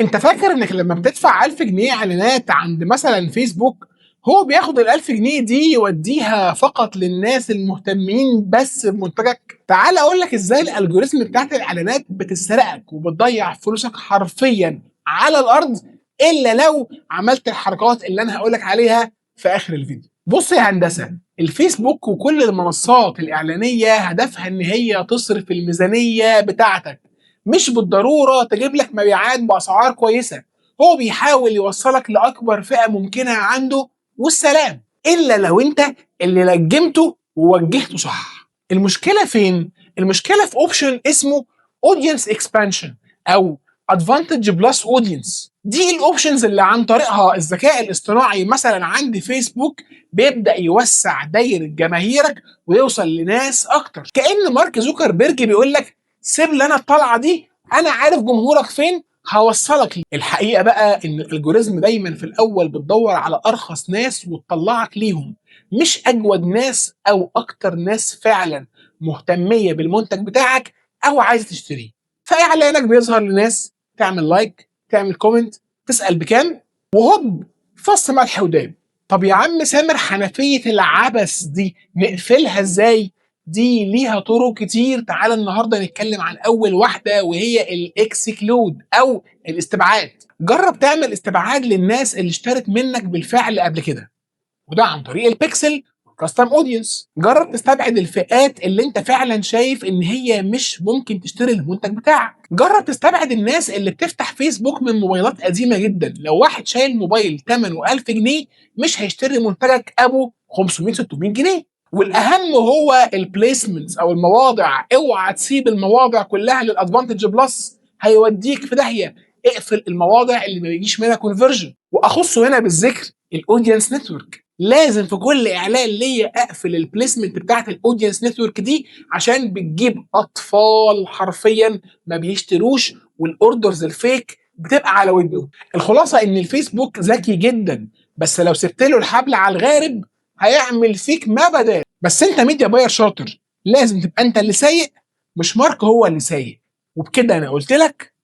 انت فاكر انك لما بتدفع 1000 جنيه اعلانات عند مثلا فيسبوك، هو بياخد ال1000 جنيه دي يوديها فقط للناس المهتمين بس بمنتجك؟ تعال اقول لك ازاي ال algorithm بتاعت الاعلانات بتسرقك وبتضيع فلوسك حرفيا على الارض، الا لو عملت الحركات اللي انا هقول لك عليها في اخر الفيديو. بص يا هندسه، الفيسبوك وكل المنصات الاعلانية هدفها ان هي تصرف الميزانية بتاعتك، مش بالضرورة تجيب لك مبيعات باسعار كويسه. هو بيحاول يوصلك لاكبر فئة ممكنة عنده والسلام، الا لو انت اللي لجمته ووجهته صح. المشكلة فين؟ المشكلة في option اسمه audience expansion او Advantage Plus audience. دي ال options اللي عن طريقها الذكاء الاصطناعي مثلا عند فيسبوك بيبدا يوسع دايرة جماهيرك ويوصل لناس اكتر. كأن مارك زوكربيرج بيقول لك: سيب لي انا الطلعة دي، انا عارف جمهورك فين، هوصلك ليه. الحقيقة بقى ان ال algorithm دايما في الاول بتدور على ارخص ناس وتطلعك ليهم، مش اجود ناس او اكتر ناس فعلا مهتميه بالمنتج بتاعك او عايزه تشتريه. فاعلانك بيظهر لناس تعمل like، تعمل comment، تسال بكام، وهوب فص ملح وداب. طب يا عم سامر، حنفية العبث دي نقفلها ازاي؟ دي ليها طرق كتير. تعال النهارده نتكلم عن اول واحدة وهي ال exclude او الاستبعاد. جرب تعمل استبعاد للناس اللي اشترت منك بالفعل قبل كده، وده عن طريق ال pixel custom audience. جرب تستبعد الفئات اللي انت فعلا شايف ان هي مش ممكن تشتري المنتج بتاعك. جرب تستبعد الناس اللي بتفتح فيسبوك من موبايلات قديمة جدا. لو واحد شايل موبايل ثمنه 1000 جنيه مش هيشتري منتجك ابو 500 600 جنيه. والاهم هو ال placements او المواضع. اوعى تسيب المواضع كلها لل Advantage Plus، هيوديك في داهيه. اقفل المواضع اللي ما بيجيش منها conversion، واخص هنا بالذكر ال audience network. لازم في كل اعلان ليا اقفل ال placement بتاعت ال audience network دي، عشان بتجيب اطفال حرفيا ما بيشتروش، وال orders ال fake بتبقى على ودنه. الخلاصة ان الفيسبوك ذكي جدا، بس لو سبت له الحبل على الغارب هيعمل فيك ما بدال. بس انت media buyer شاطر، لازم تبقى انت اللي سايق، مش مارك هو اللي سايق. وبكده انا قلت لك.